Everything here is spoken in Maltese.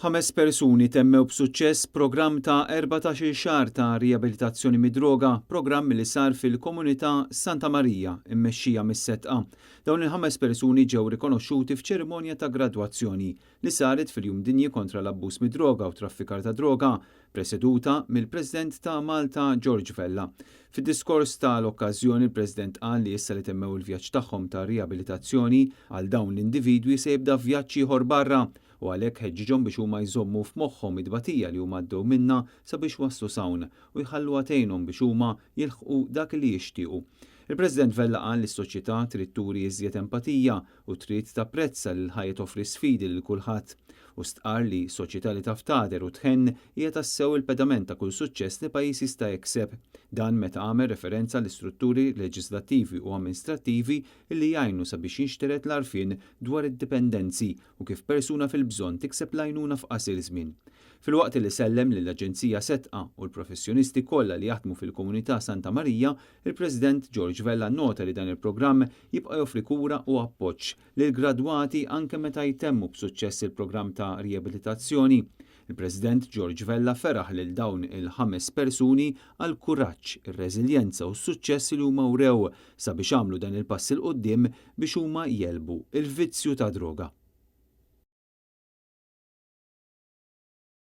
Ħames persuni temmew b'suċċess programm ta' 14-il xahar ta' riabilitazzjoni mid-droga, programm li sar fil-komunità Santa Marija, immexxija mis-Sedqa. Dawn il-ħames persuni ġew rikonoxxuti f'ċerimonja ta' gradwazzjoni li saret fil-Jum Dinji kontra l-Abbuż mid-Droga u Traffikar ta' Droga, preseduta mill-President ta' Malta George Vella. Fid-diskors ta' l-okkażjoni l-President qal li issa li temmew il-vjaġġ tagħhom ta' riabilitazzjoni, għal dawn l-individwi se jibda vjaġġ ieħor barra u għalhekk ħeġġiġhom biex huma jżommu f'moħħhom it-tbatija li huma għaddew minnha sabiex waslu s'hawn u jħalluha tgħinhom biex huma jilħqu dak li jixtiequ. Il-President Vella qal li s-soċjetà trid turi iżjed empatija u trid tapprezza li l-ħajja toffri sfidi lil kulħadd u stqarr li soċjetà li taf tagħder u tħenn hija tassew il-pedament ta' kull suċċess li pajjiż jista' jikseb. Dan meta għamel referenza l-istrutturi leġislattivi u amministrattivi li jgħinu sabiex jinxtered l-għarfien dwar id-dipendenzi u kif persuna fil-bżonn tikseb l-għajnuna f'qasir żmien. Filwaqt li sellem lill-Aġenzija Sedqa u l-professjonisti kollha li jaħdmu fil-komunità Santa Marija, il-President George Vella nnota li dan il-programm jibqa' joffri kura u appoġġ lill-gradwati anke meta jtemmu b'suċċess il-programm ta' riabilitazzjoni. Il-President George Vella feraħ lil dawn il-ħames persuni għall-kuraġġ, ir-reżiljenza u s-suċċess li huma wrew sabiex għamlu dan il-pass 'il quddiem biex huma jegħlbu l-vizzju tad-droga.